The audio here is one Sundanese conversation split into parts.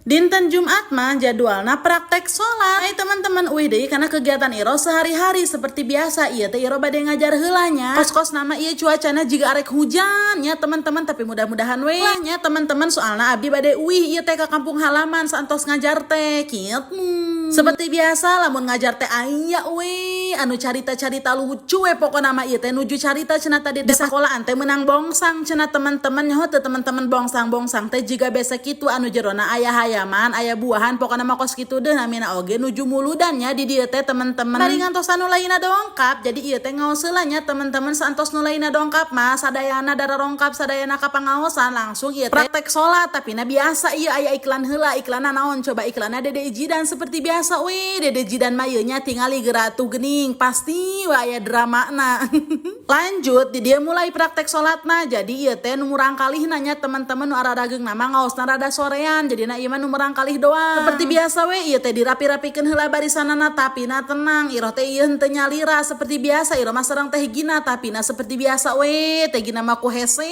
Dinten Jumat mah jadwalna praktek sholat. Hai teman-teman, uih deui kana kegiatan Iro sehari-hari. Seperti biasa, ieu teh Iro bade ngajar heula nya. Kos-kos nama ieu cuacana jiga arek hujan nya, teman-teman, tapi mudah-mudahan we lah nya, teman-teman, soalna abdi bade uih ieu teh ka kampung halaman saentos ngajar teh kitu. Seperti biasa, lamun ngajar teh aya we anu carita-carita lucu we. Pokona mah ieu teh nuju carita cenah tadi di sekolahan teh menang bongsang cenah, teman-teman. Nyaho teu, teman-teman, bongsang-bongsang teh jiga besek kitu anu jerona aya hayaman, aya buahan, pokona mah kos kitu deh. Namina oge nuju muludan nya di dieu teh, teman-teman. Bari ngantosan nu lainna dongkap, jadi ieu teh ngaos heula nya, teman-teman. Saentos nu lainna dongkap mah sadayana dararongkap, sadayana ka pangaosan, langsung ieu teh praktek salat. Tapi na biasa ieu aya iklan heula. Iklanna naon coba? Iklanna Dede Jidan seperti biasa we. Dede Jidan mah ieu nya, tingali geratu geuning, pasti we aya dramana. Lanjut di dieu mulai praktek salatna. Jadi ieu teh nu murang kalih nanya, teman-teman. Nu ararageung nama ngaosna rada sorean, jadi na ieu mah nu murang kalih doang. Seperti biasa we, ieu teh dirapi-rapikeun heula barisanana. Tapi na tenang, Iroh teh ieu henteu nyalira. Seperti biasa Iroh mah sareng Teh Gina, tapi na seperti biasa we, Teh Gina mah ku hese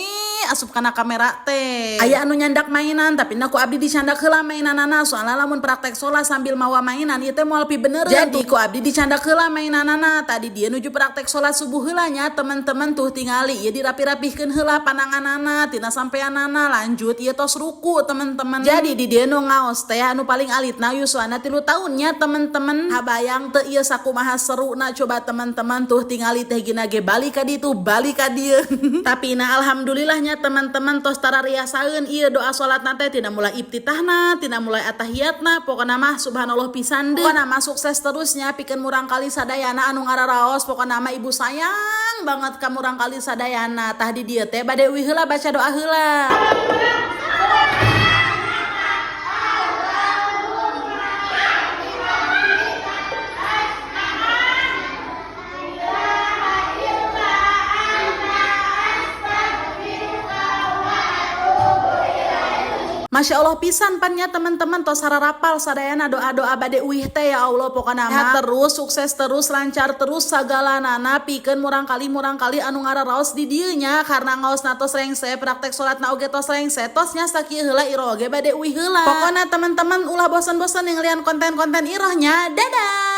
asup kana kamera teh. Aya anu nyandak mainan, tapi na ku abdi dicandak heula mainanana, soalna lamun praktek sholat sambil mawa mainan ieu teh moal bener. Jadi ku abdi dicandak heula mainanana. Tadi dia nuju praktek sholat subuh heula nya, teman-teman. Tuh tingali, ieu dirapi-rapihkeun heula pananganana tina sampeanana. Lanjut ieu tos ruku, teman-teman. Jadi di dieu nu ngaos teh anu paling alitna yuswana 3 tahun nya, teman-teman. Habayang teu ieu sakumaha seruna coba, teman-teman? Tuh tingali, Teh Gina ge balik ka ditu, balik ka dieu. Tapi na alhamdulillahnya, teman-teman, tos tarariasaeun ieu doa salat teh, tina mulai iftitahna, tina mulai atahiyatna. Pokona mah subhanallah pisan deh. Pokona mah sukses terusnya pikeun murang kali sadayana anu ngararaos. Pokona mah ibu sayang banget ka murang kali sadayana. Tah, di dieu teh bade uih heula, baca doa heula. Masya Allah pisan pan nya, teman-teman, tos rapal sadayana doa-doa bade uih teh. Ya Allah, pokokna mah terus sukses, terus lancar, terus sagalanana pikeun murang kali anu ngararaos di dieu nya. Karena ngaosna tos rengse, praktek salatna oge tos rengse, tos nya sakieu heula, Iroh oge bade uih heula. Pokokna teman-teman ulah bosan-bosan ngalian konten-konten Irohnya. Dadah.